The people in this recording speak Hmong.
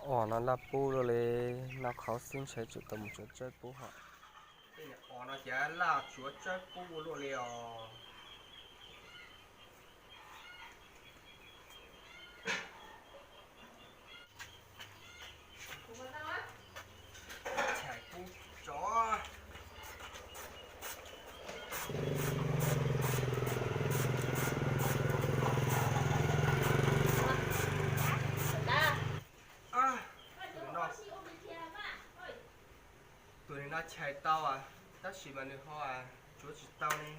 Os, no laj pub luaj li, noj qhauv xwb ntshe tsum tau mus tsuav tsawb pub hos. Tej niag os no ces laj tsuav tsawb pub ua luaj li os. Chais pub tsov. Tus no chais tau, tab sis mas nws ho tsuav tsis tau li.